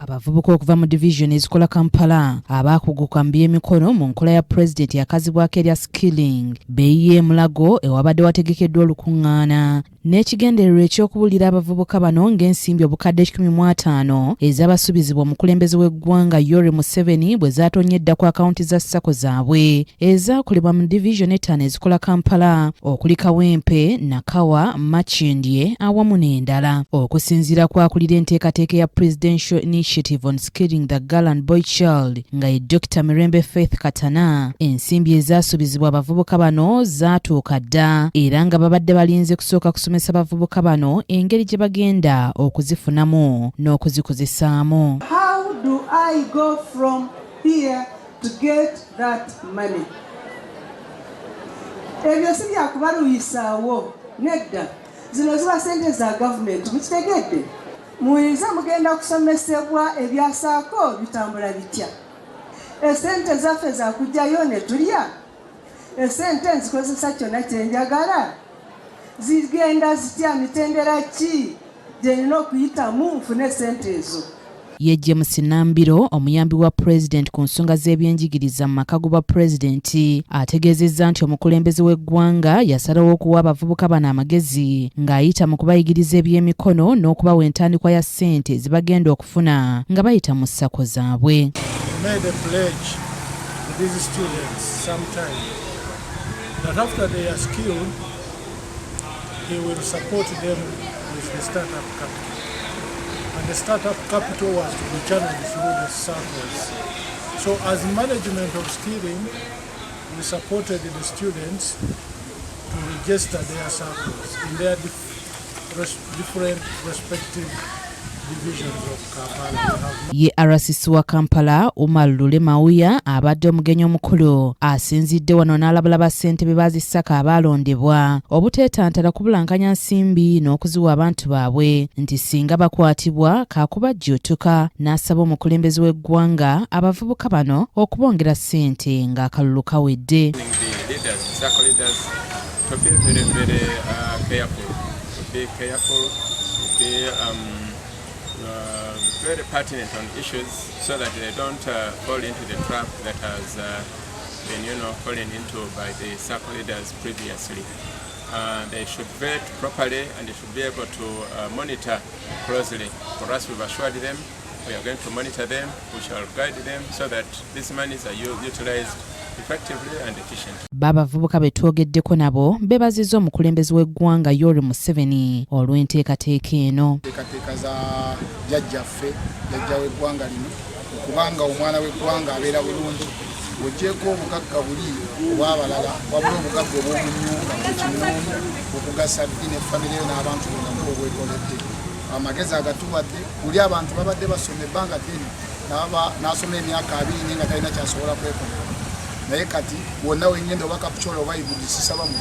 Abavubuka okuva mu divizoni ezikola Kampala abaakuguka mu by'emikono mu nkola ya Pulezidenti yakazibwako erya Skilling beeyiye e Mulago ewabadde wategekeddwa olukuŋŋaana n'ekigendererwa eky'okubuulira abavubuka bano ng'ensimbi obukadde 150 ezabasubizibwa omukulembeze w'eggwanga Yoweri Museveni bwe zaatonye edda ku akawunti za SACCO zaabwe ezaakolebwa mu divizoni ettaano ezikola Kampala okuli Kawempe, Nakawa, Makindye awamu n'endala. Okusinziira ku akulira enteekateeka ya Presidential Initiative on Skilling the Girl and Boy Child nga ye Dokita Mirembe Faith Katana, ensimbi ezaasubizibwa abavubuka bano zaatuuka dda era nga babadde balinze kusooka kusomesa bavubuka bano engeri gye bagenda okuzifunamu n'okuzikozesaamu. How do I go from here to get that money? Ebyo si byakubaluyisaawo, nedda. Zino ziba sente za gavumenti, mukitegedde? Muyinza mugenda kusomesebwa ebya SACCO bitambula bitya. Esente zaffe zakujjayo ne tulya? Esente nzikozesa kyonna kyenjagala? Zigenda zitya? Mitendera ki gyenina okuyitamu nfune sente ezo? Ye James Nambiro, omuyambi wa Pulezidenti ku nsonga z'ebyenjigiriza mu maka g'obwa Pulezidenti, ategeezezza nti omukulembeze w'eggwanga yasalawo okuwa abavubuka bano amagezi ng'ayita mu kubayigiriza ebyemikono n'okubawa entandikwa ya ssente ze bagenda okufuna nga bayita mu SACCO zaabwe. Made a pledge to these students sometime that after they are skilled, he will support them with the startup capital. And the startup capital was to be channeled through the SACCOs. So as management of skilling, we supported the students to register their SACCOs in their different respective divisions of Kampala. We have Ye RCC wa Kampala, Umar Lule Mawuya, abadde omugenyi omukulu, asinzidde wano n'alabula bassentebe ba zi SACCO abaalondebwa obuteetantala kubulankanya nsimbi n'okuziwa abantu baabwe, nti singa bakwatibwa kaakubajjuutuka, n'asaba omukulembeze w'eggwanga abavubuka bano okubongera ssente ng'akalulu kawedde. The leaders, SACCO leaders, to be very, very careful, to be careful, to be very pertinent on issues so that they don't fall into the trap that has been fallen into by the SACCO leaders previously. They should vet properly and they should be able to monitor closely. For us, we've assured them we are going to monitor them, we shall guide them so that these monies are utilized effectively and efficiently. B'abavubuka be twogeddeko nabo beebazizza omukulembeze w'eggwanga Yoweri Museveni olw'enteekateeka eno. Enteekateeka za jjajjaffe, jjajja w'eggwanga lino, okubanga omwana w'eggwanga abeera bulungi, ng'ogyeko obugagga buli obw'abalala, wabula obugagga obw'omu nnyumba ekinoomu okugasa ddi ne famire yo n'abantu bonna obwetoledde. Amagezi agatuwadde buli abantu babadde basoma ebbanga ddene, n'asoma emyaka 20 naye nga talina kyasobola kwekolera, naye kati wonna wengenda oba Kapchorwa oba Ibudi sisaba mu